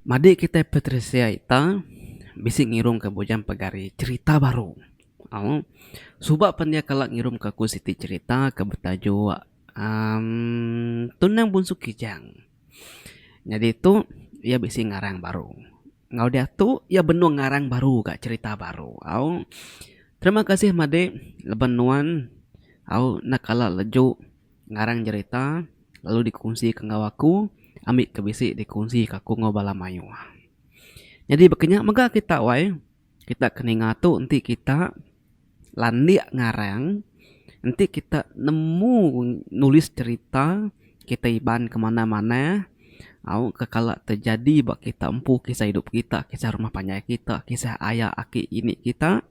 Madi kitai Patricia ita bisi ngirumka Bujang Pegari cherita baru. Au suba pen iya kala ngirumka aku siti cherita ke betajuk uhh Tunang Bunsu Kijang. Nyadi tu iya bisi ngarang baru. Enggau diatu iya benung ngarang baru ga cherita baru. Au terima kasih madi laban nuan au enda kala leju. Ngarang jerita lalu dikungsi ke enggau aku ambi ke bisi dikungsi ke aku enggau bala mayuh. Nyadi baka nya mega kita wai kita ke ninga tu enti kita landik ngarang enti kita nemu nulis cerita kita iban ke manah manah au ke kala terjadi ba kita empu kisah idup kita kisah rumah panjai kita kisah aya aki ini kita.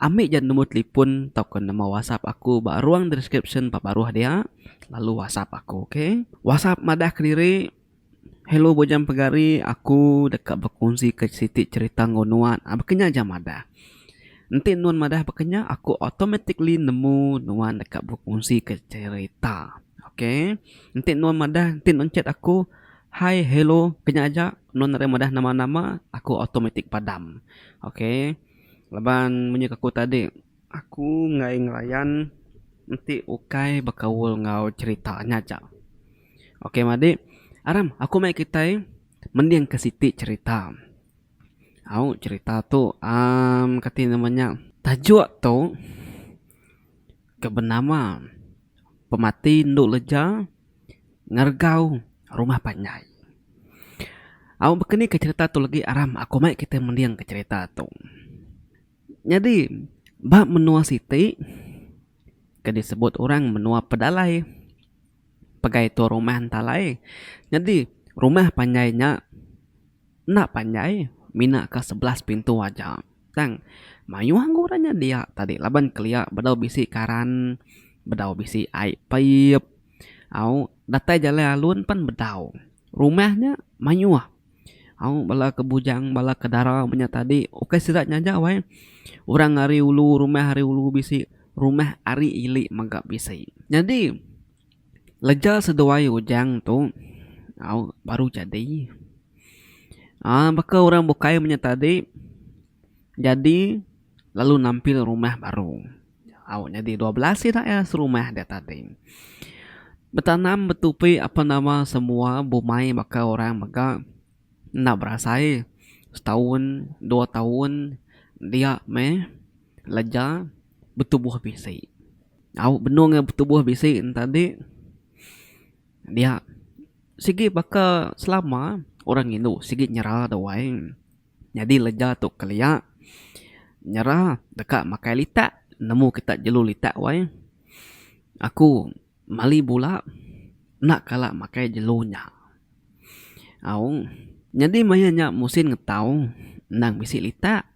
Ambi ja nombor telefon tauka nombor whatsapp aku ba ruang description ba baruh dia lalu whatsapp aku ok. Whatsapp madah kediri hello Bujang Pegari aku deka bekunsi ke siti cherita enggau nuan baka nya aja madah. Enti nuan madah baka nya aku automatically nemu nuan deka bekunsi ke cherita ok. Enti nuan madah enti nuan chat aku hi hello ke nya aja nuan nadai madah nama-nama aku automatic padam. Ok laban munyi ke aku tadi aku enggai ngelayan enti ukai bekaul enggau cherita nya aja. Ok madi aram aku mai kitai mending ke siti cherita. Au cherita tu uhh kati nama nya tajuk tu ke benama Pemati Endu Leja. Ngeregau rumah panjai. Au baka ni ke cherita tu legi aram aku mai kitai mending ke cherita tu. Nyadi ba menua siti ke disebut orang menua Pedalai pegai tu rumah Entalai. Nyadi rumah panjai nya enda panjai mina ka 11 pintu aja. Tang mayuh angguk orang nya dia tadi laban kelia bedau bisi karan bedau bisi ai paip. Au datai jalai alun pan bedau. Rumah nya mayuh. Au bala ke bujang bala ke dara menya tadi ukai sida nya aja weh. Orang ari ulu rumah ari ulu bisi rumah ari ili mega bisi. Nyadi leja seduai ujang tu au baru jadi. Aaa baka orang bukai menya tadi jadi lalu nampil rumah baru. Au nyadi 12 sida iya serumah dia tadi. Betanam betupi apan nama semua bumai baka orang mega enda berasai setaun dua taun dia meh leja betubuh bisi. Au benung iya betubuh bisi ne tadi dia sigi baka selama orang indu sigi nyera da wai. Nyadi leja tu kelia nyera deka makai litak nemu kita jelu litak wai. Aku mali bula enda kala makai jelu nya. Au nyadi maya nya musin ngetau endang bisi litak.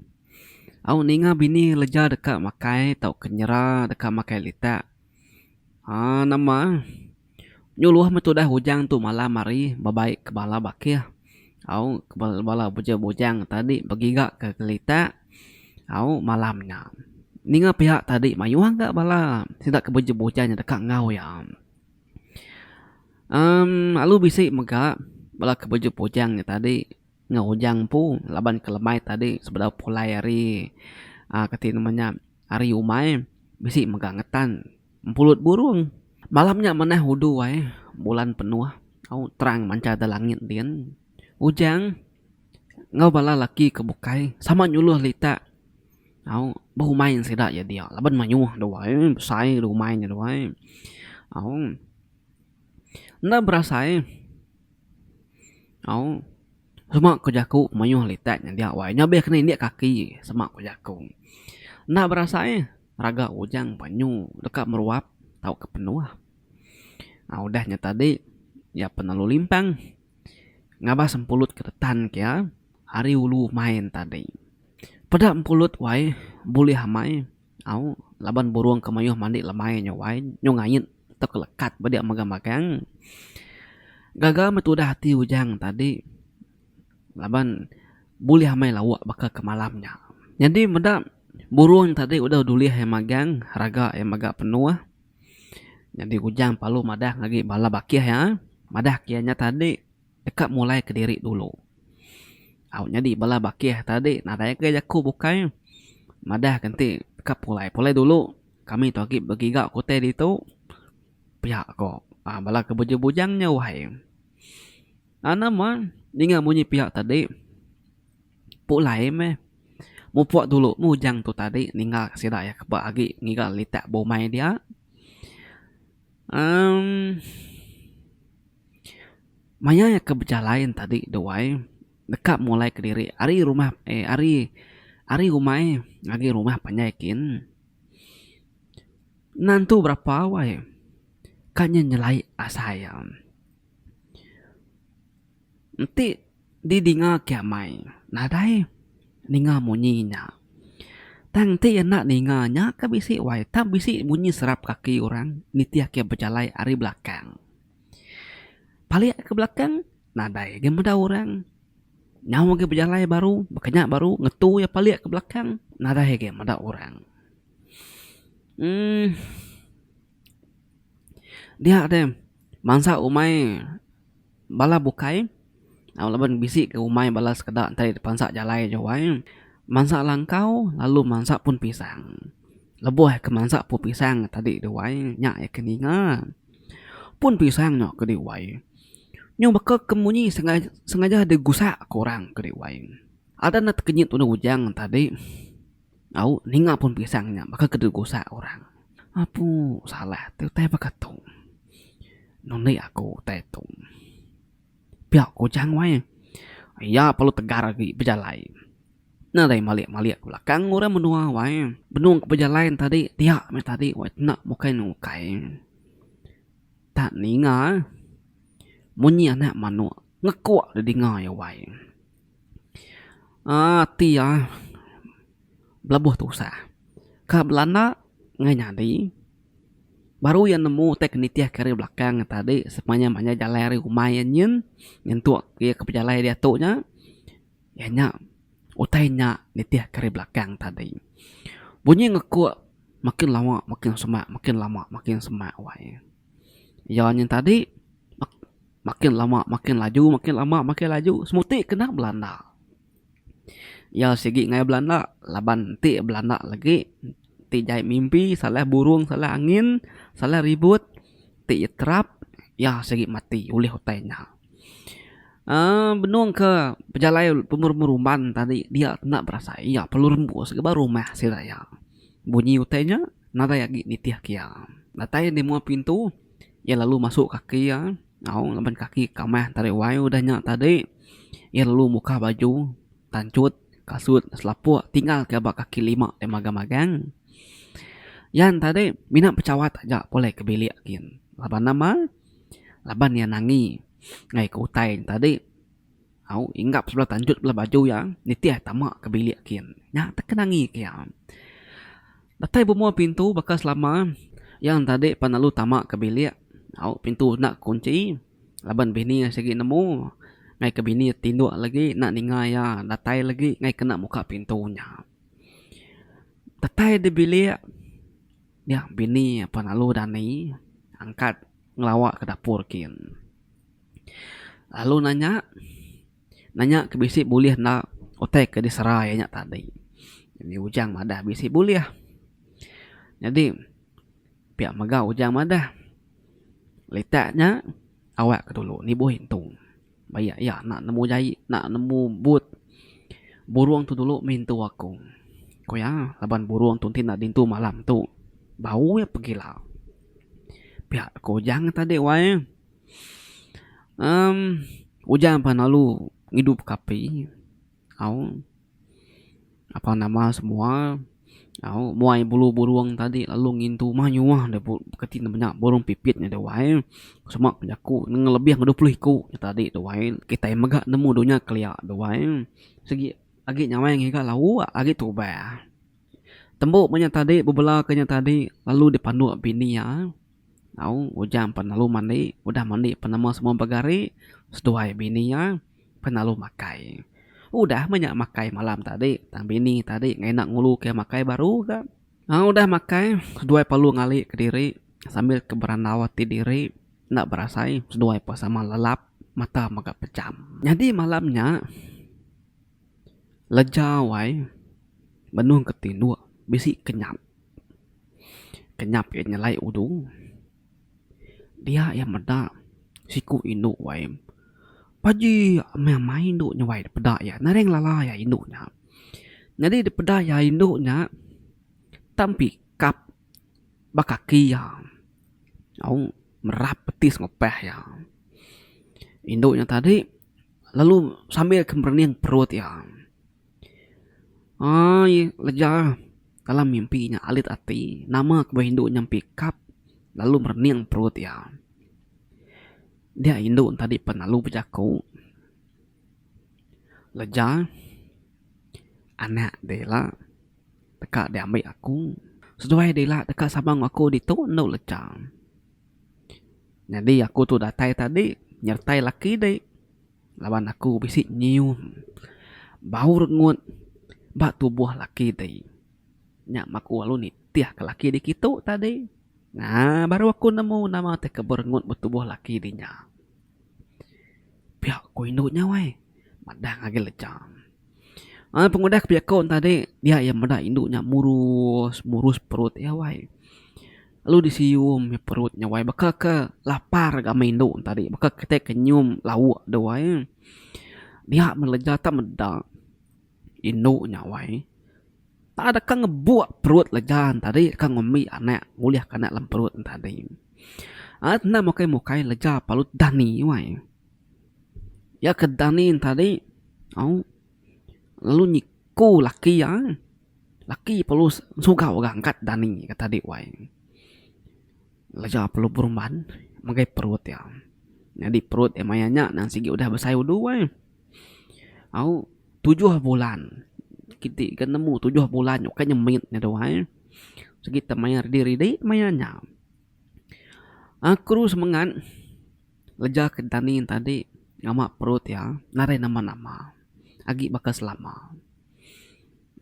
Au ninga bini leja deka makai tauka nyera deka makai litak aaa nama. Nyuluh meh tudah ujang tu malam hari bebai ke bala bakih au bala bujang-bujang tadi begiga ke gelitak au malam nya. Ninga pia tadi mayuh ga bala sida ke bujang-bujang nya deka enggau iya. Emm lalu bisi mega bala ke bujang-bujang nya tadi enggau ujang empu laban ke lemai tadi sebedau pulai ari aaa kati nama nya ari umai bisi mega ngetan. Empulut burung. Malam nya manah udu ai bulan penuh au terang mancha da langit din. Ujang enggau bala laki ke bukai sama nyuluh litak au berumai sida iya dia laban mayuh dau ai besai rumai nya dau ai. Au enda berasai au sema ku jaku mayuh litak nya dia wai nya beh kena indik kaki sema ku jaku. Enda berasai. Raga ujang panyu deka meruap tauka penuh. Aaa udah nya tadi iya pen lalu limpang ngabas empulut ke retan ke iya ari ulu main tadi. Peda empulut wai bulih amai au laban burung ke mayuh mandi lemai nya wai nyu ngait tauka lekat ba dia magang-magang. Gaga meh tudah ati ujang tadi. Laban bulih amai lauk baka ke malam nya. Nyadi meda burung tadi udah dulih iya magang raga iya mega penuh. Nyadi Ujang parlu madah ngagai bala bakih iya madah ke iya nya tadi deka mulai kediri dulu. Au nyadi bala bakih tadi nadai ke jaku bukai madah ke enti ka pulai pulai dulu kami tu agi begiga ke utai ditu pia ko bala ke bujang bujang nya wai. Nama ninga munyi pia tadi pulai meh mupok dulu meh ujang tu tadi ningga sida iya ke ba agi ngiga litak bumai dia uhh. Maya iya ke bejalai tadi duai deka mulai kediri ari rumah eh ari ari umai ngagai rumah panjai kin. Nentu berapa wai ka nya nyelai asai iya. Enti didinga ke amai nadai ninga munyi nya. Tang enti iya enda ninga nya ke bisi wai tang bisi munyi serap kaki orang nitih ke bejalai ari belakang. Palik ke belakang nadai agi meda orang. Nyau agi bejalai baru baka nya baru ngetu iya palik ke belakang nadai agi meda orang. uhh Dia deh mansa umai bala bukai laban bisi ke umai bala sekeda enti pansa jalai je wai. Mansa langkau lalu mansa pun pisang. Lebuh ke mansa pun pisang tadi tu wai nya iya ke ninga. Pun pisang nya ke diwai. Nyau baka ke munyi sengaja digusak ke orang ke diwai. Adan ne tekenyit tunduh ujang tadi au ninga pun pisang nya baka ke digusak orang. Apu salah ti utai baka tu. Nundi aku utai tu. Pia ku ujang wai. Iya perlu tegar agi bejalai. Nadai malik-malik ke belakang orang menua wai. Benung ke bejalai ne tadi dia meh tadi wai enda mukai nukai. Tak ninga munyi anak manuk ngekuk didinga iya wai. Aaa ati iya belabuh tusah. Ka belanda ngai nyadi baru iya nemu tai ke nitih ke ari belakang ne tadi sepanjang-panjang jalai ari umai iya nyin nyentuk iya ke bejalai diatu nya. Iya nya utai nya nitih ke ari belakang tadi. Bunyi ngekuk makin lama makin semak makin lama makin semak wai. Iya nyin tadi makin lama makin laju makin lama makin laju semuti kena belanda. Iya sigi ngagai belanda laban enti belanda lagi ti jai mimpi salah burung salah angin salah ribut ti terap iya sigi mati ulih utai nya. Aaa benung ke bejalai berumban tadi dia enda berasai iya perlu rembus ga ba rumah sida iya. Bunyi utai nya nadai agi nitih ke iya. Datai di mua pintu iya lalu masu kaki iya au laban kaki kamah tadi wai udah nya tadi iya lalu muka baju tanchut kasut selapuk tinggal ke ba kaki lima ti magang-magang. Iya ne tadi mina pechawat aja pulai ke bilik gin laban nama laban iya nangi. Ngaih ke utai nya tadi au inggap sebelah tanjut sebelah baju iya nitih tama ke bilik kin. Nya te ke nangi ke iya. Datai bemua pintu baka selama iya tadi pan lalu tama ke bilik au pintu enda kunchi laban bini iya sigi nemu ngaih ke bini iya tinduk lagi enda ninga iya datai lagi ngaih ke enda muka pintu nya. Datai di bilik dia bini iya pan lalu dani angkat. Ngelawa ke dapur kin. Lalu nanya, nanya ke bisi bulih enda utai ke disera iya nya tadi. Nyadi Ujang madah bisi bulih. Nyadi pia mega Ujang madah litak nya awak ke dulu nibuh intu. Ba iya iya enda nemu jai enda nemu but burung tu dulu meh intu aku. Ku iya laban burung tu enti enda diintu malam tu bau iya pegila. Pia ku Ujang tadi wai uhh Ujang pan lalu ngidup ka api au. Apan nama semua au muai bulu burung tadi lalu ngintu mayuh deh keti ne menya burung pipit nya deh wai sema ku jaku ngelebih 20 iku nya tadi tu wai kitai mega nemu dunya kelia tu wai sigi agi nyamai ngiga lauk agi tubah. Tembu meh nya tadi bebela ke nya tadi lalu dipanduk bini iya au ujang pan lalu mandi udah mandi pan nama semua begari seduai bini iya. Penalu makai. Udah meh nya makai malam tadi tang bini tadi ngaina ngulu ke makai baru ga. Au udah makai seduai perlu ngali kediri sambil ke berandau ati diri enda berasai seduai pun sama lelap mata mega pejam. Nyadi malam nya. Leja wai benung ke tinduk bisi kenyap. Kenyap iya nyelai udu. Dia iya meda siku indu wai. Paji amai amai indu nya wai dipeda iya nadai ngelala iya indu nya. Nyadi dipeda iya indu nya tang pikap ba kaki iya. Au merap betis ngupah iya. Indu nya tadi lalu sambil ke merening perut iya. Aii leja dalam mimpi nya alit ati nama ke bah indu nya pikap lalu merening perut iya. Dia indu ne tadi pan lalu bejaku leja anak deh ila deka diambi aku seduai deh ila deka sama enggau aku ditu endo leja. Nyadi aku tu datai tadi nyertai laki deh laban aku bisi nyium bau rengut ba tubuh laki deh. Nya meh aku lalu nitih ke laki deh kitu tadi. Aa baru aku nemu nama ti ke berengut ba tubuh laki deh nya. Pia ku indu nya weh madah ngagai leja. Aa pengudah ke pia ku tadi dia iya meda indu nya murus murus perut iya weh. Lalu disium iya perut nya wai baka ke lapar ga meh indu tadi baka kitai ke nyium lauk tu wai. Dia meh leja tak meda indu nya wai tak deka ngebuk perut leja ne tadi deka ngumbi anak ngulih ke anak dalam perut ne tadi. Aaa enda mukai mukai leja parut dani wai. Iya ke dani ne tadi au lalu nyiku laki iya. Laki perlu sugau ga angkat dani ga tadi wai. Leja perlu berumban megai perut iya. Nyadi perut iya maya nya nang sigi udah besai udu ai. Au tujuh bulan kiti ga nemu tujuh bulan ukai nyemit nya tu ai. Sigi te maya ridi ridi maya nya. Aku semengat leja ke dani tadi ngama perut iya nadai nama nama agi baka selama.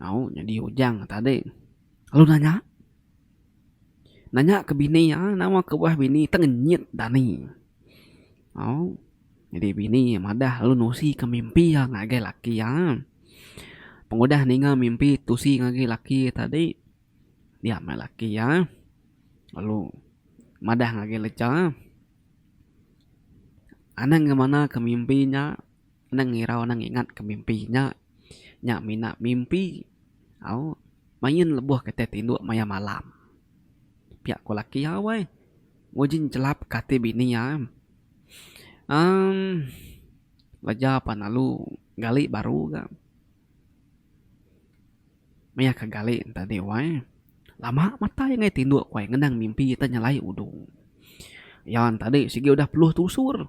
Au nyadi ujang tadi lalu nanya. Nanya ke bini iya nama kebuah bini tengenyit dani. Au nyadi bini iya madah lalu nusi ke mimpi iya ngagai laki iya. Pengudah ninga mimpi tusi ngagai laki iya tadi dia meh laki iya lalu madah ngagai lecha anang ngemana ke mimpi nya. Anang ngirau anang ngingat ke mimpi nya. Nya mina mimpi au main lebuh kitai tinduk maya malam. Pia ku laki iya weh nguji nyelap ke ati bini iya. Emm leja pan lalu gali baru ga. Maya ke gali ne tadi wai lama matai angai tinduk wai ngenang mimpi ita nyelai udu. Iya ne tadi sigi udah peluh tusur.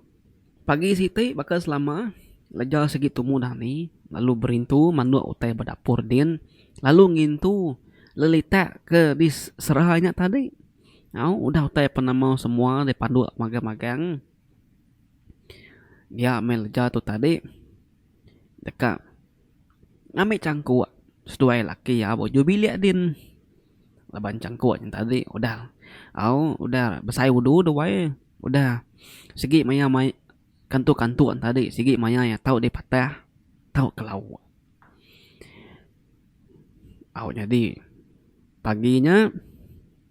Pagi siti baka selama leja sigi tumu dani lalu berintu manduk utai ba dapur din lalu ngintu lelitak ke disera nya tadi. Au udah utai penemu semua dipanduk magang-magang. Dia meh leja tu tadi deka ngambi changkuk seduai laki iya ba ujung bilik din. Laban changkuk nya tadi udah au udah besai udu tu wai udah sigi maya mai kantu kantu tadi sigi maya iya tau dipatah tau ke lauk. Au nyadi pagi nya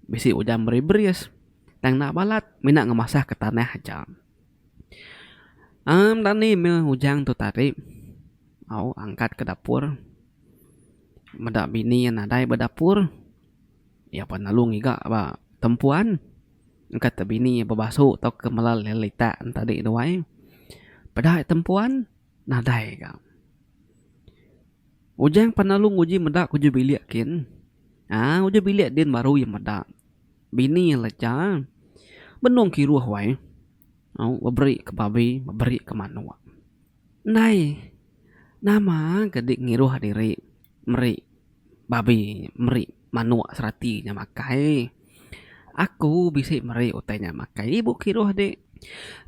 bisi ujan beri beris tang enda balat mina ngemasah ke tanah aja. Aaa dani meh ujang tu tadi au angkat ke dapur. Meda bini iya nadai ba dapur, iya pan lalu ngiga ba tempuan engka te bini iya bebasu tauka mela litak ne tadi tu ai. Peda tempuan nadai ga. Ujang pan lalu nguji meda ke ujung bilik kin. Aaa ujung bilik din baru iya meda bini iya leja benung kiruh wai au beberi ke babi beberi ke manuk. Ndai nama ke di ngiruh diri meri babi meri manuk serati nya makai. Aku bisi meri utai nya makai ibuh kiruh di.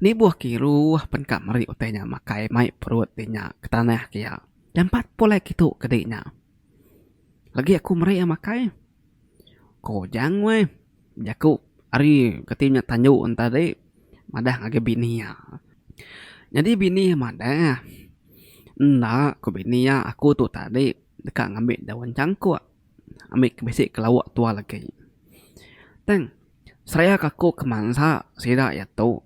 Nibuh kiruh pen ka meri utai nya makai mai perut di nya ke tanah ke iya. Jampat pulai kitu ke di nya. Lagi aku meri iya makai. Ko Ujang weh bejaku ari keti nya tanju ne tadi madah ngagai bini iya. Nyadi bini iya madah. Enda, ku bini iya, aku tu tadi deka ngambi daun changkuk ambi ke bisi ke lauk tua lagi. Tang, seraya ke aku ke mansa sida iya tu,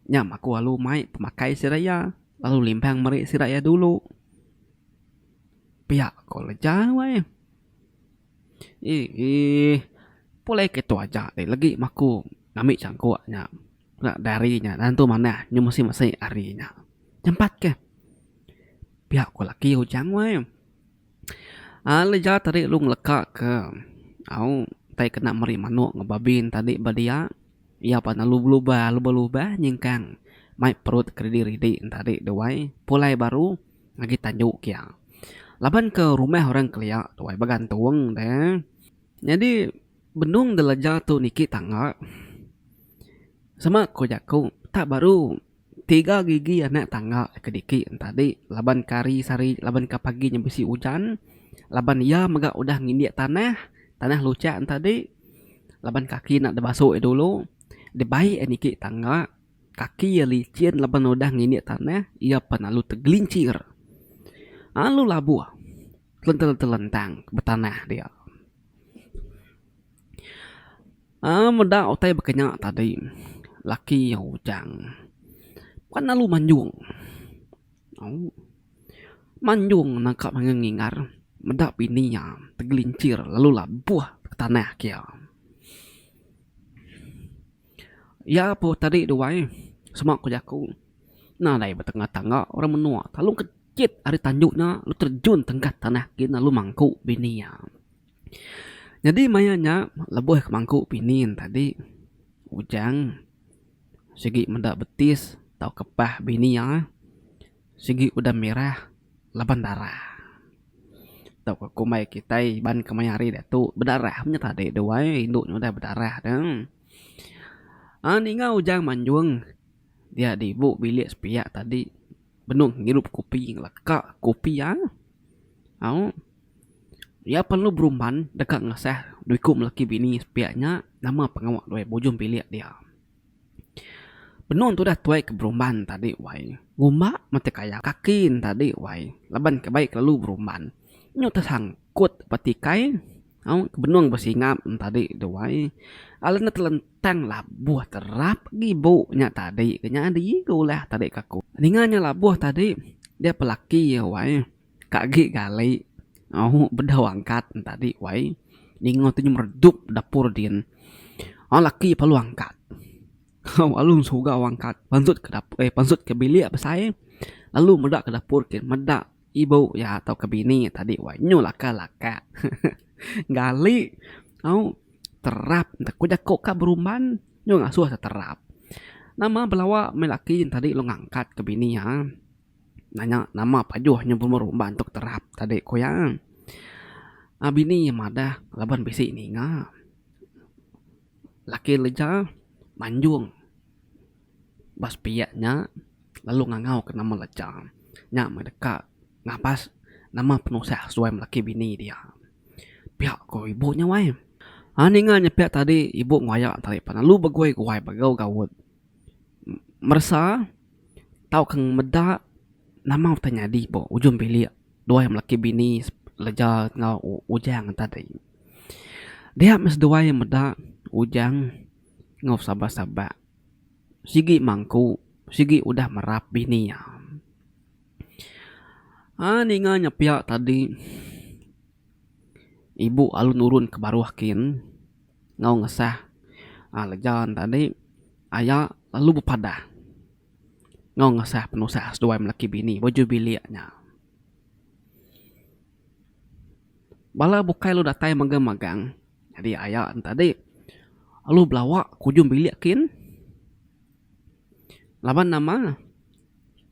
nya meh aku lalu mai pemakai sida iya lalu limpang meri sida iya dulu. Pia ko Leja weh. Eii pulai ke tu aja deh legi meh aku ngambi changkuk nya. Enda dari nya tentu manah nyu mesi mesi ari nya. Nyampat ke. Pia ku laki ujang weh. Aaa leja tadi lu ngeleka ke au tai kena meri manok enggau babi ne tadi ba dia iya pan lalu belubah lubah lubah nyingkang mai perut ke ridi ridi ne tadi duai pulai baru agi tanju kia. Laban ke rumah orang kelia tuai begantung deh. Nyadi benung deleja tu niki tangga sema ku jaku tak baru tiga gigi anak tangga ke diki ne tadi laban ke hari sehari laban ke pagi nya bisi ujan laban iya mega udah ngindik tanah, tanah luchak ne tadi laban kaki enda dibasu iya dulu dibai iya niki tangga kaki iya licin laban udah ngindik tanah iya pan lalu tegelinchir lalu labuh. Telentang-telentang betanah dia. Aaa meda utai baka nya tadi laki iya ujang pan lalu manjung. Au manjung nangka pangan ngingar meda bini iya tegelinchir lalu labuh ke tanah ke iya. Iya pun tadi duai sema ku jaku nadai betengah tangga orang menua lalu ke Chit ari tanju nya lalu terjun tengkat tanah gin lalu mangku bini iya. Nyadi maya nya lebuh ke mangku bini ne tadi Ujang sigi meda betis tauka pah bini iya sigi udah mirah laban darah. Tauka kumbai kitai iban kemaya hari diatu bedarah meh nya tadi duai indu nya udah bedarah ne. Aaa ninga Ujang manjung dia dibu bilik sepiak tadi. Benung ngirup kopi ngeleka kopi iya. Au iya perlu berumban deka ngesah dua iku laki bini sepiak nya nama pengawa duai bujung bilik dia. Benung tudah tuai ke berumban tadi wai ngumba meh kaya kaki ne tadi wai laban ke bai kelalu berumban. Nyu tesangkut ba tikai au benung besingap ne tadi duai lalu ne telentang. Tang labuh terap agi bu nya tadi ke nyadi ke ulah tadi ke aku. Ninga nya labuh tadi dia pelaki iya wai ka agi gali au bedau angkat ne tadi wai ninga ti nyemeredup dapur din. Au laki perlu angkat au lalu sugau angkat pansut ke dapur eh pansut ke bilik besai lalu meda ke dapur ke meda ibu iya tauka bini iya tadi wai nyu laka laka gali au. Terap enta ku jaku ka berumban nyu ngasuh te terap. Nama belawa meh laki tadi lu ngangkat ke bini iya. Nanya nama pajuh nyu berumban tuk terap tadi ku iya. Aaa bini iya madah laban bisi ninga. Laki leja manjung ba sepiak nya lalu ngangau ke nama leja. Nya meh deka ngabas nama penusah seduai melaki bini dia. Pia ko ibu nya wai. Haa ninga nya pia tadi ibu nguaya tadi pan lalu begui guai begau gaut. Meresa tauka meda nama utai nyadi ba ujung bilik duai melaki bini leja enggau ujang tadi. Dia meh seduai meda ujang enggau sabak sabak sigi mangku sigi udah merap bini iya. Haa ninga nya pia tadi ibu lalu nurun ke baruh kin enggau ngesah aa leja ne tadi aya lalu bepadah enggau ngesah penusah seduai melaki bini baju bilik nya. Bala bukai lalu datai magang magang nyadi aya ne tadi lalu belawa ke ujung bilik kin laban nama.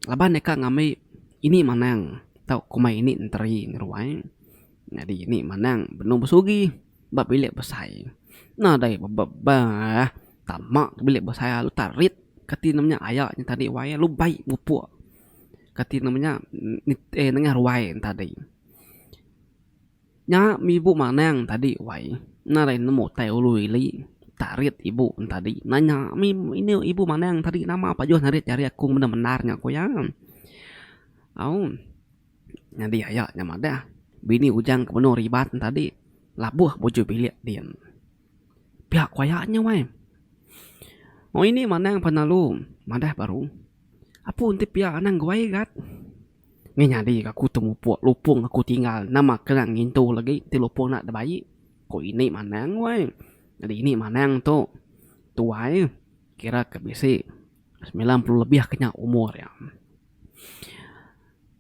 Laban deka ngambi ini manang tau kumbai ini enteri ngeruai. Nyadi ini manang benung besugi ba bilik besai. Nadai bebebah tama ke bilik besai lalu tarit kati ne nya aya nya tadi wai lalu bai mupuk kati ne nya eh nengah ruai ne tadi. Nya mih ibu manang tadi wai nadai nemu utai ulu ili tarit ibu ne tadi nanya mih inu ibu manang tadi nama pajuh narit jari aku mendar mendar nya ku iya. Au. Nyadi aya nya madah, bini Ujang ke benung ribat ne tadi labuh buju bilik din. Pia ku aya nya wai. Oh ini manang penalu madah baru. Apu enti pia anang guai gat. Ngi nyadi ga aku tu mupuk lupung aku tinggal nama kena ngintu lagi ti lupung enda dibai ku ini manang wai. Nyadi ini manang tu tuai kira ke bisi 90 lebih ke nya umur iya.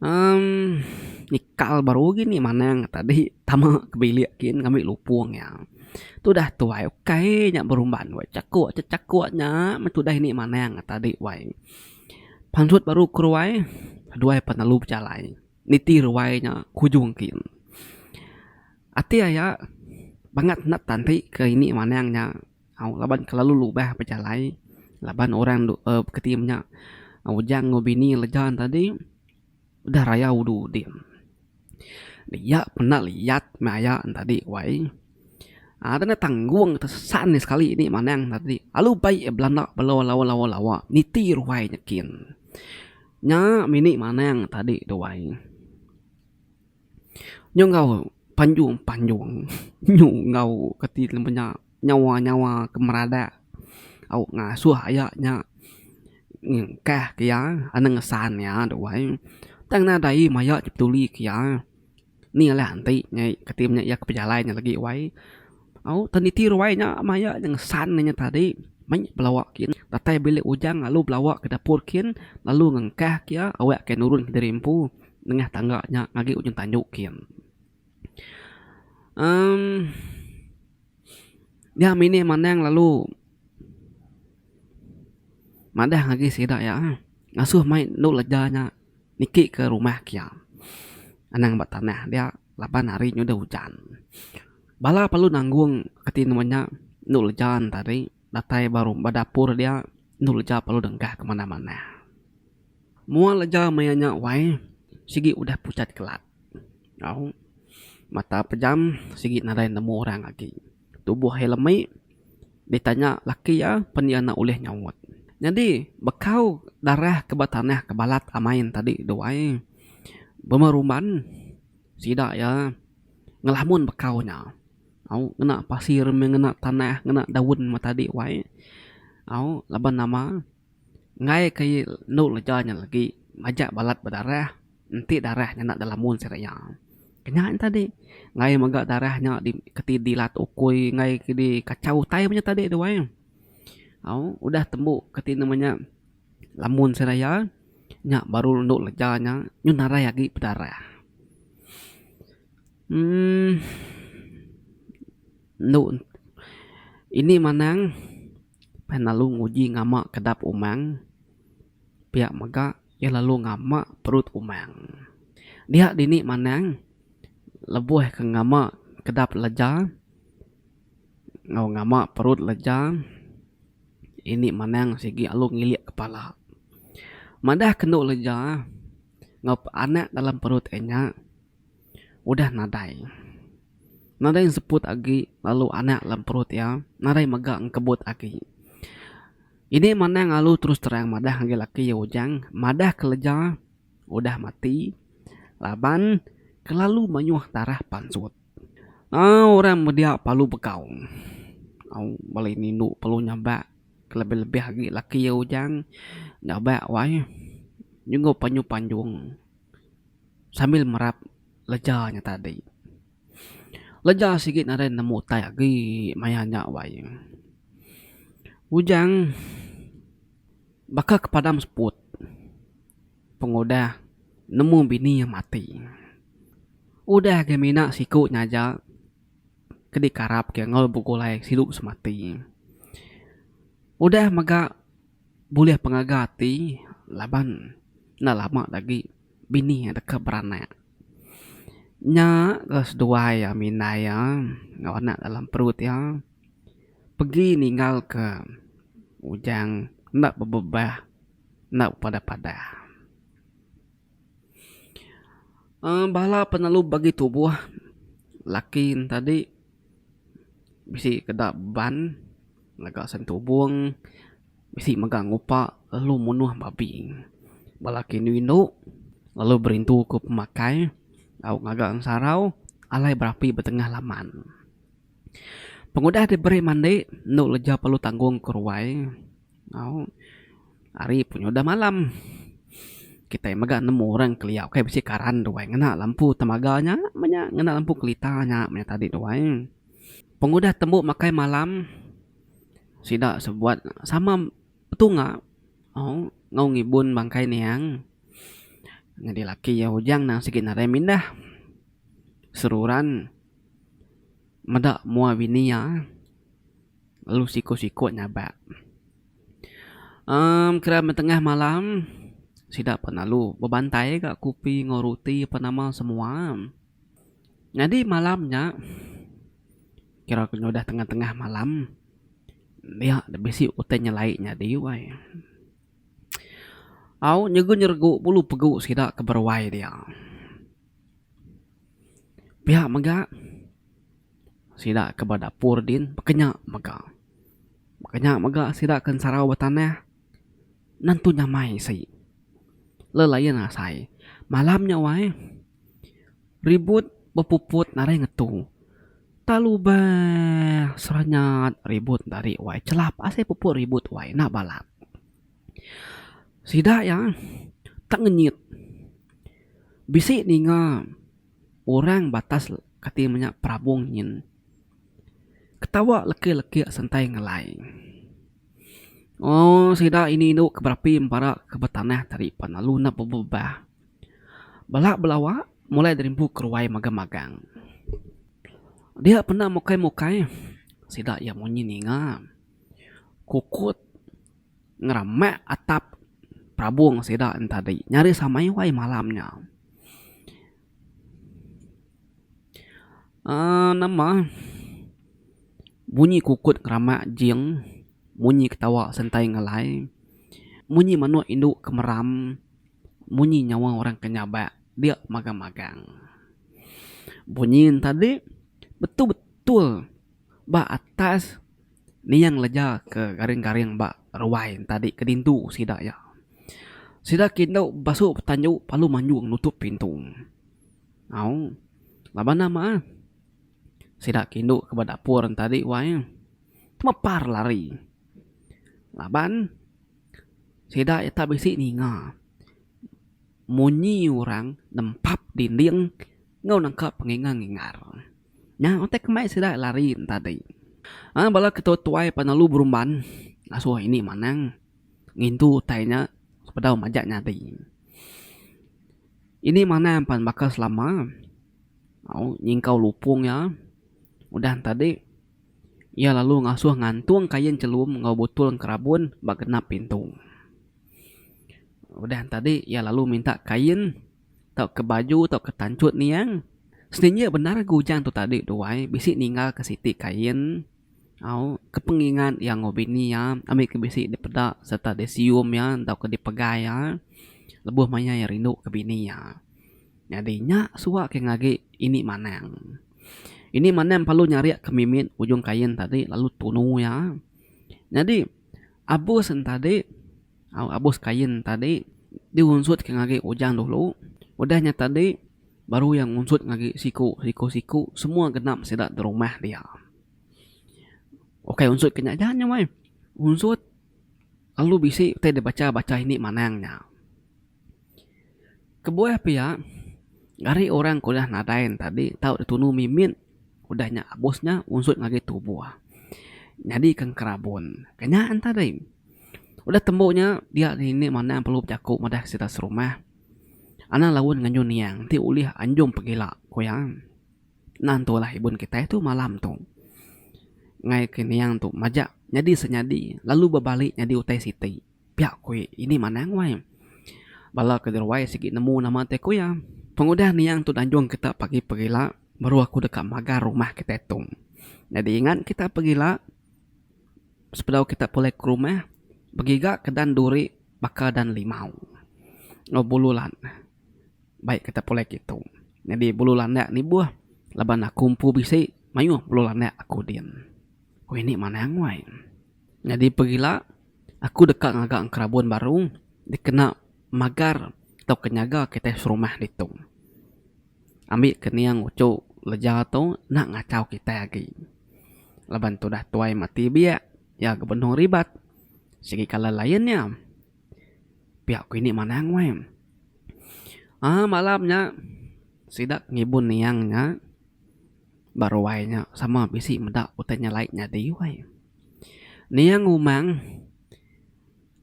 Emm nikal baru agi ni manang tadi tama ke bilik kin ngambi lupung iya. Tudah tuai ukai nya berumban wai chakuk chakuk nya meh tudah ini manang tadi wai. Pansut baru ke ruai seduai pan lalu bejalai niti ruai nya ke ujung kin. Ati aya bangat enda tanti ke ini manang nya. Au laban kelalu lubah bejalai laban orang uhh keti menya ujang enggau bini leja ne tadi udah raya udu uding. Dia penda liat meh aya ne tadi wai uhh deh tanggung tesan ne sekali indi manang ne tadi lalu bai belanda belo lawa lawa lawa niti ruai nyekin. Nya mini manang ne tadi tu wai. Nyu enggau panjung panjung nyu enggau keti ne menya. Nyawa-nyawa ke meradak au ngasuh aya nya ngengkah ke iya anang ngesan iya tu ai. Tang nadai maya ti peduli ke iya ni alah enti nyai kati menya iya ke pejalai nya lagi wai. Au tang niti ruai nya maya nya ngesan inya tadi meh belawa kin datai bilik ujang lalu belawa ke dapur kin lalu ngengkah ke iya awak ke nurun kediri empu nengah tangga nya agi ujung tanju kin. Emm Nya minih manang lalu madah ngagai sida iya ngasuh mai endu leja nya niki ke rumah kia anang ba tanah dia laban hari nya udah ujan. Bala perlu nanggung keti nemu nya endu leja ne tadi datai ba ba dapur dia endu leja perlu dengkah ke manah manah. Mua leja maya nya wai sigi udah pucat kelat. Au mata pejam sigi nadai nemu orang agi. Tubuh iya lemi ditanya laki iya pen iya enda ulih nyaut. Nyadi bekau darah ke ba tanah ke balat amai ne tadi tu ai bemerumban sida iya ngelamun bekau nya. Au ngena pasir meh ngena tanah ngena daun meh tadi wai. Au laban nama enggai ke enda leja nya lagi majak balat bedarah. Enti darah nya enda delamun sida iya. Nya nya tadi. Enggai mega darah nya di keti dilat ukui enggai ke di kachau utai meh nya tadi tu ai. Au udah tembu keti nama nya lamun sida iya nya baru endo leja nya nyun narai agi bedarah. Uhh endo ini manang pan lalu nguji ngama kedap umang pia mega. Iya lalu ngama perut umang. Dia dini manang lebuh ke ngama kedap leja enggau ngama perut leja ini manang sigi lalu ngilik kepala. Madah ke endo leja enggau anak dalam perut iya nya. Udah nadai. Nadai enseput agi lalu anak dalam perut iya nadai mega engkebut agi. Ini manang lalu terus terang madah ngagai laki iya Ujang madah keleja udah mati laban kelalu mayuh darah pansut. Aaa orang media palu begau. Au bala indu perlu nyabak kelebih-lebih agi laki iya Ujang nyabak wai nyunggu panjung-panjung. Sambil merap leja nya tadi. Leja sigi nadai nemu utai agi maya nya wai. Ujang baka ke padam seput pengudah nemu bini iya mati. Udah ga mina siku nya aja ke dikarap ke enggau begulai sidu semati. Udah mega bulih pengaga ati laban enda lama agi bini iya deka beranak. Nya ga seduai iya mindai iya enggau anak dalam perut iya pegi ninggal ke ujang enda bebebah enda bepadah padah. uhh Bala penelu bagi tubuh laki ne tadi bisi keda ban ngaga sentubung bisi mega ngupa lalu munuh babi. Bala ke indu indu. Lalu berintu ku pemakai au ngaga ensarau alai berapi betengah laman. Pengudah diberi mandi endu leja perlu tanggung ke ruai au hari pun udah malam. Kitai mega nemu orang kelia ukai bisi karan ruai ngena lampu temaga nya meh nya ngena lampu kelita nya meh tadi ruai. Pengudah tembu makai malam sida sebuat sama betunga au enggau ngibun bangkai niang. Nyadi laki iya ujang nang sigi nadai mindah seruran. Meda mua bini iya lalu siku-siku nyabak. Emm kira metengah malam sida pun lalu bebantai ga kupi enggau ruti apa nama semua. Nyadi malam nya kira ke udah tengah-tengah malam dia bisi utai nyelai nyadi wai. Au nyeregu-nyeregu bulu pegu sida ke beruai dia. Pia mega sida ke ba dapur din baka nya mega. Baka nya mega sida ke ensarau ba tanah nentu nyamai isi. Lelain asai. Malam nya wai ribut bepuput nadai ngetu. Tak lubah seranyat ribut dari wai chelap asai puput ribut wai enda balat. Sida iya tak ngenyit. Bisi ninga orang batas kati menya perabung nyin. Ketawa leki-leki sentai ngelai. Ooh sida ini indu ke berapi empara ke betanah tadi pan lalu enda bebebah. Bala belawa mulai dirimpu keruai magang-magang. Dia penda mukai-mukai sida iya munyi ninga kukut. Ngeramak atap perabung sida enti tadi nyaris amai wai malam nya. Aaa nama bunyi kukut ngeramak jing munyi ketawa sentai ngelai munyi manuk indu ke meram munyi nyawa orang ke nyabak dia magang-magang. Bunyi enti tadi betul-betul ba atas. Niang leja ke garing-garing ba ruai tadi ke dintu sida iya. Sida ke indu basu betanju lalu manjung nutup pintu. Au laban nama sida ke indu ke ba dapur tadi wai temepar lari laban sida ita bisi ninga munyi orang nempap dinding enggau nangka pengingar-ngingar. Nya utai ke mai sida lari ne tadi. Aaa bala ketua tuai pan lalu berumban ngasuh ini manang ngintu utai nya sebedau majak nyadi. Ini manang pan baka selama au nyingkau lupung iya udah ne tadi iya lalu ngasuh ngantung kain chelum enggau butul engkerabun ba genap pintu. Udah ne tadi iya lalu minta kain. Tauka baju tauka tanchut niang. Seninjik bendar ga ujang tu tadi duai bisi ninggal ke siti kain au ke pengingat iya enggau bini iya ambi ke bisi dipeda sereta disium iya tauka dipegai iya lebuh maya iya rindu ke bini iya. Nyadi nya suwa ke ngagi ini manang. Ini manang perlu nyarik ke mimit ujung kain tadi lalu tunu iya. Nyadi abus ne tadi. Au abus kain tadi diunsut ke ngagai ujang dulu udah nya tadi baru iya ngunsut ngagai siku siku siku semua genap sida da rumah dia. Ukai unsut ke nya aja nya weh unsut lalu bisi utai da bacha bacha indi manang nya. Kebuah pia ari orang ke udah nadai ne tadi tau ditunu mimit udah nya abus nya unsut ngagai tubuh nyadi ke engkerabun. Ke nya ne tadi. Udah tembu nya dia ini manang perlu bejaku madah sida serumah anang laun nganjung niang enti ulih anjung pegila ku iya. Nan tu lah ibun kitai tu malam tu. Ngai ke niang tu majak nyadi senyadi lalu bebali nyadi utai siti. Pia ku ini manang wai. Bala ke diruai sigi nemu nama ti ku iya. Pengudah niang tu danjung kita pagi pegila baru aku deka magar rumah kitai tu. Nyadi ingat kita pegila sebedau kita pulai ke rumah begiga ke dan duri baka dan limau enggau bulu lan baik kita pulai kitu. Nyadi bulu landak nibuh laban aku empu bisi mayuh bulu landak aku din. Ku ini manang wai. Nyadi pegila aku deka ngaga engkerabun baru dikena magar tauka nyaga kitai serumah ditu. Ambi ke niang uchu leja tu enda ngachau kitai agi. Laban tudah tuai mati biak iya ga benung ribat sigi kala lain iya. Pia ku ini manang weh. Aaa malam nya sida ngibun niang nya ba ruai nya sama bisi meda utai nyelai nyadi weh. Niang umang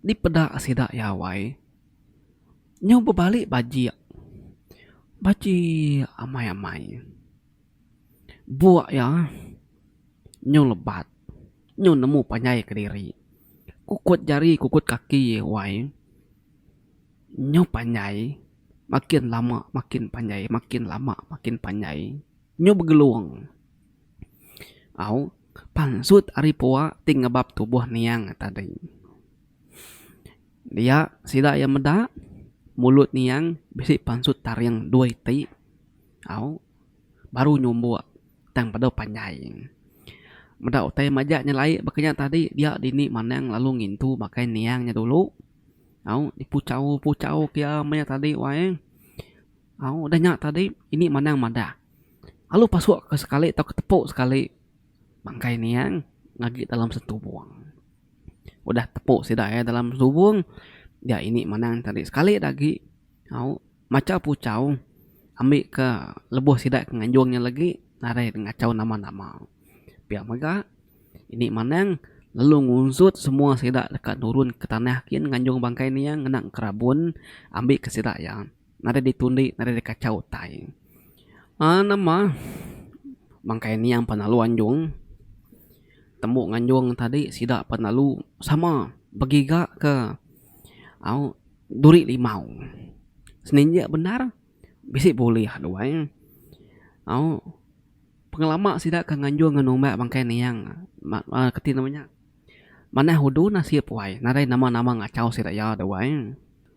dipeda sida iya wai nyau bebali bajik. Bajik amai amai. Buk iya nyau lebat nyau nemu panjai kediri. Kukut jari kukut kaki wai nyau panjai makin lama makin panjai makin lama makin panjai nyau begelung. Au pansut ari pua ti ngebap tubuh niang tadi. Dia sida iya meda mulut niang bisi pansut taring dua iti au baru nyumbuk tang bedau panjai. Meda utai majak nyelai baka nya tadi dia dini manang lalu ngintu makai niang nya dulu au dipuchau puchau ke iya meh tadi wai au udah nya tadi ini manang madah lalu pasuk ke sekali tauka tepuk sekali bangkai niang agi dalam setubung. Udah tepu sida iya dalam lubong dia ini manang tadi sekali da agi au macha puchau ambi ka lebuh sida ke nganjung nya lagi nadai ngachau nama nama. Pia mega ini manang lalu ngunsut semua sida deka nurun ke tanah kin nganjung bangkai niang ngena kerabun ambi ke sida iya. Nadai ditundi nadai dikachau utai. Aaa nama bangkai niang pan lalu anjung tembu nganjung tadi sida pan lalu sama begiga ke au duri limau. Seninjik bendar bisi bulih duai au pengelama sida ke nganjung ngan numbak bangkai niang aaa keti nama nya manah udu nasib wai nadai nama nama ngachau sida iya duai.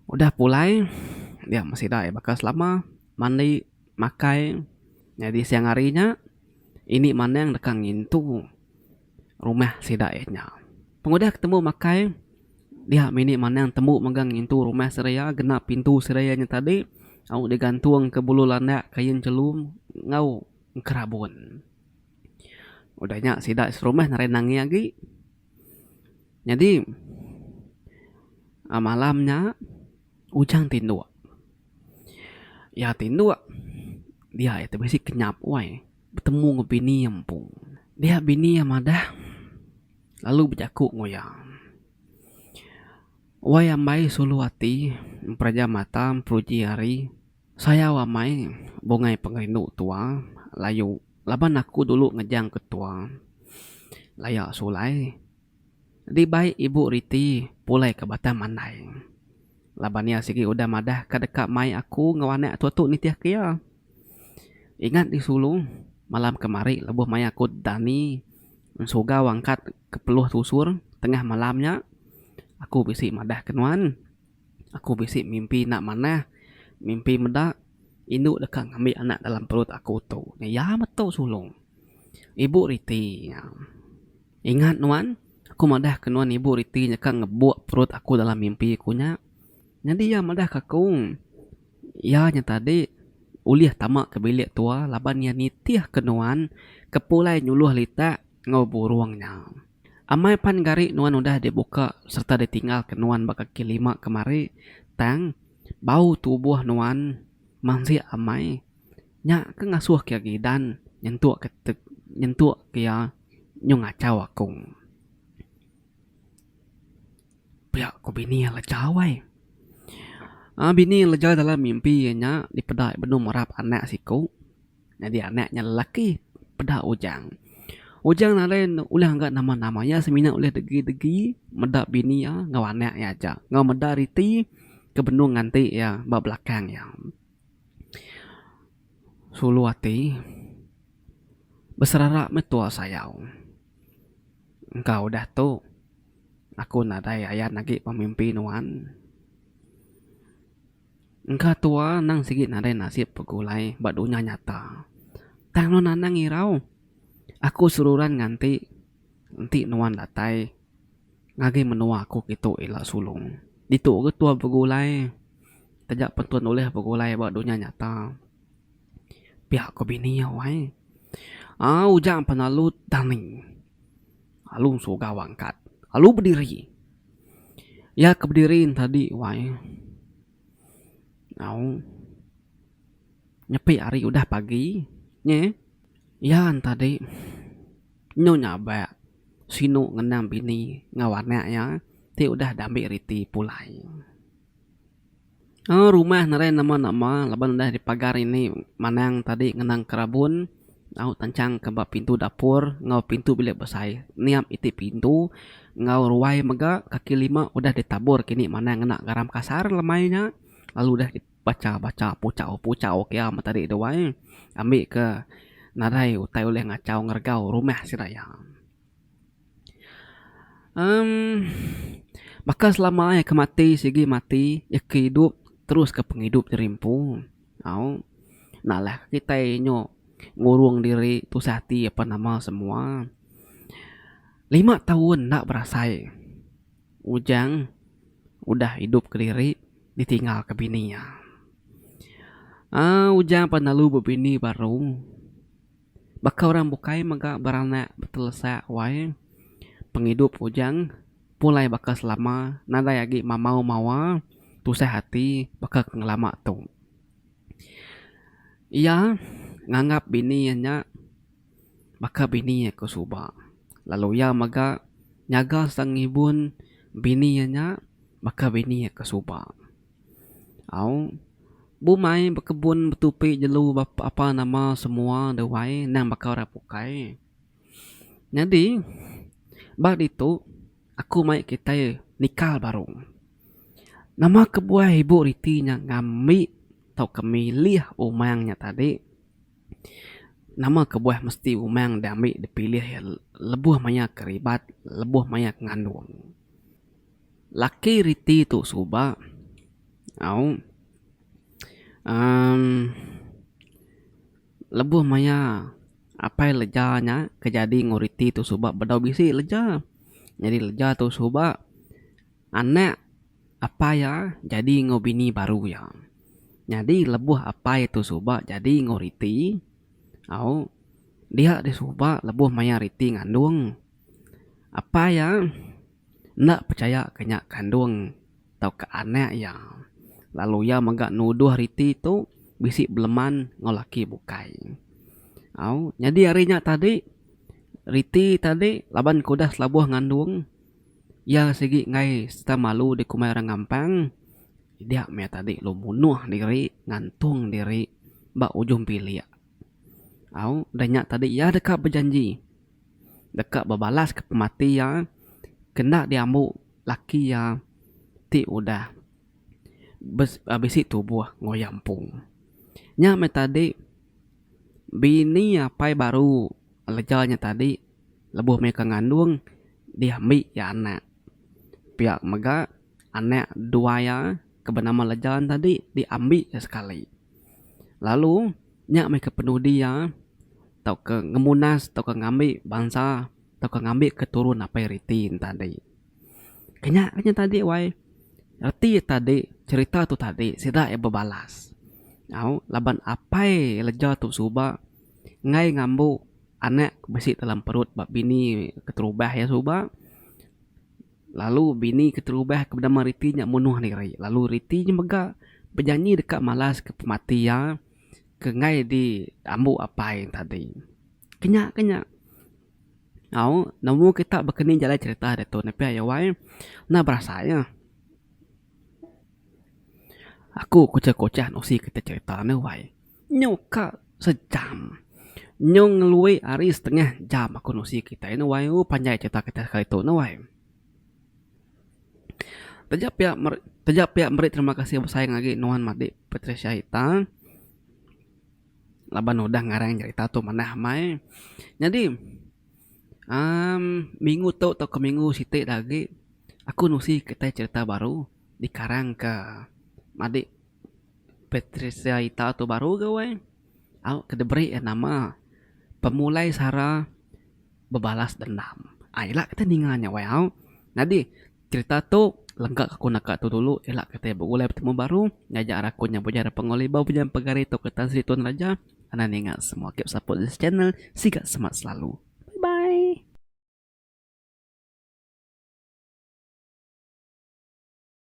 Udah pulai dia meh sida baka selama mandi makai nyadi siang hari nya ini manang deka ngintu rumah sida iya nya. Pengudah ke tembu makai dia mih ini manang tembu mega ngintu rumah sida iya genap pintu sida iya nya tadi au digantung ke bulu landak kain chelum enggau engkerabun. Udah nya sida serumah nadai nangi agi. Nyadi malam nya Ujang tinduk. Iya tinduk dia iya bisi kenyap wai betemu enggau bini iya empu. Dia bini iya madah lalu bejaku enggau iya. Wai ambai sulu ati empereja mata emperuji hari sayau amai bungai pengerindu tua layu. Laban aku dulu ngejang ke tua laya sulai dibai ibu riti pulai ke Batang Mandai. Laban iya sigi udah madah ka deka mai aku enggau anak tua tu nitih ke iya. Ingat di sulu malam kemari lebuh maya aku dani ensugau angkat ke peluh tusur tengah malam nya aku bisi madah ke nuan. Aku bisi mimpi enda manah, mimpi meda indu deka ngambi anak dalam perut aku tu. Iya metu sulung. Ibu riti nya. Ingat nuan, aku madah ke nuan ibu riti nya ka ngebuk perut aku dalam mimpi ku nya. Nyadi iya madah ke aku, iya nya tadi ulih tama ke bilik tua laban iya nitih ke nuan ke pulai nyuluh litak enggau burung nya. Amai pan gari nuan udah dibuka sereta ditinggalka nuan ba kaki lima kemari, tang bau tubuh nuan mansik amai nya ke ngasuh ke gidan nyentuk ke nyentuk ke iya nyu ngachau aku. Pia ku bini iya leja wai. Aaa bini iya leja dalam mimpi iya nya dipeda benung merap anak siku. Nyadi anak nya lelaki peda Ujang. Ujang nadai ulih ngaga nama-nama iya semina ulih degi-degi meda bini iya enggau anak iya aja enggau meda riti ke benung nganti iya ba belakang iya. Sulu ati beserara meh tua sayau. Engka udah tu aku nadai ayan agi pemimpi nuan. Engka tua endang sigi nadai nasib begulai ba dunya nyata. Tang nuan anang irau. Aku seruran nganti enti nuan datai ngagai menua aku kitu ila sulung. Ditu ga tua begulai. Taja pen tuan ulih begulai ba dunya nyata. Pia ko bini iya wai. Aaa ujang pan lalu dani. Lalu sugau angkat lalu bediri. Iya ke bediri ne tadi wai. Au nyepi hari udah pagi nyi iya ne tadi nyu nyabak sinu ngenang bini enggau anak iya ti udah diambi riti pulai. Aaa rumah nadai nama nama laban udah dipagar ini manang tadi ngenang kerabun au tanchang ke ba pintu dapur enggau pintu bilik besai niap iti pintu enggau ruai mega kaki lima udah ditabur kini manang ngena garam kasar lemai nya lalu udah dibacha bacha puchau puchau ke iya meh tadi tu ai ambi ke nadai utai ulih ngachau ngeregau rumah sida iya. Emm baka selama iya ke mati sigi mati iya ke idup terus ke pengidup diri empu au nalah kitai nyu ngurung diri tusah ati apan nama semua. Lima taun enda berasai ujang udah idup kediri ditinggal ke bini iya. Aaa ujang pan lalu bebini baru. Baka orang bukai mega beranak betelesak wai pengidup ujang pulai baka selama nadai agi mamau mawa tusah ati baka ke ngelama tu. Iya nganggap bini iya nya baka bini iya ke suba lalu iya mega nyaga sereta ngibun bini iya nya baka bini iya ke suba. Au bumai bekebun betupi jelu apa nama semua da wai endang baka orang bukai. Nyadi ba ditu aku mai kitai nikal baru. Nama kebuah ibu riti nya ngambi tauka milih umang nya tadi nama kebuah mesti umang diambi dipilih iya lebuh maya keribat lebuh maya ngandung. Laki riti tu suba au uhh lebuh maya apai leja nya ke jadi enggau riti tu suba bedau bisi leja. Nyadi leja tu suba anak apai iya jadi enggau bini baru iya. Nyadi lebuh apai tu suba jadi enggau riti au dia deh suba lebuh maya riti ngandung apai iya. Enda pechaya ke nya kandung tauka anak iya. Lalu iya mega nuduh riti tu bisi beleman enggau laki bukai. Au nyadi ari nya tadi riti tadi laban ke udah selabuh ngandung iya sigi enggai sereta malu dikumbai orang ngampang dia meh tadi lalu munuh diri ngantung diri ba ujung bilik. Au udah nya tadi iya deka bejanji. Deka bebalaska pemati iya ke enda diambu laki iya ti udah bisi tubuh enggau iya empu. Nya meh tadi bini apai baru leja nya tadi lebuh meh ngandung diambi iya anak. Pia mega anak dua iya ke benama leja ne tadi diambi iya sekali. Lalu nya meh kepenudi iya. Tauka ngemunas tauka ngambi bansa tauka ngambi keturun apai riti ne tadi. Kenya ke nya tadi wai reti tadi cherita tu tadi sida iya bebalas au laban apai leja tu suba enggai ngambu anak bisi dalam perut ba bini keterubah iya suba lalu bini keterubah ke benama riti nya munuh diri lalu riti nya mega bejanji deka malas ke pemati iya. Ke enggai di ambu apai tadi. Kenya ke nya. Au nemu kita baka ni jalai cerita ditu ne pia iya wai. Enda berasai iya. Aku kuchah kuchah nusi kita cerita ne wai. Nyu ka sejam. Nyu ngelui ari setengah jam aku nusi kita ne wai. Ooh panjai cerita kita sekali tu ne wai. Taja pia taja pia meri terima kasih besai ngagai nuan madik Patricia Ita laban udah ngarang jerita tu manah amai. Nyadi uhh minggu tu tauka minggu siti da agi aku nusi kitai cerita baru dikarang ka madik Patricia Ita tu baru ga weh. Au ke diberi iya nama Pemulai Sara. Bebalas dendam. Ai ila kitai ninga nya wai au. Nyadi cerita tu Lengka ke aku naka tu dulu ila kitai begulai betemu baru ngajar aku nya bujang ari Panggau Libau bujang pegari tauka Tan Sri Tun Raja. Anang ninga semua keep support this channel siga semat selalu.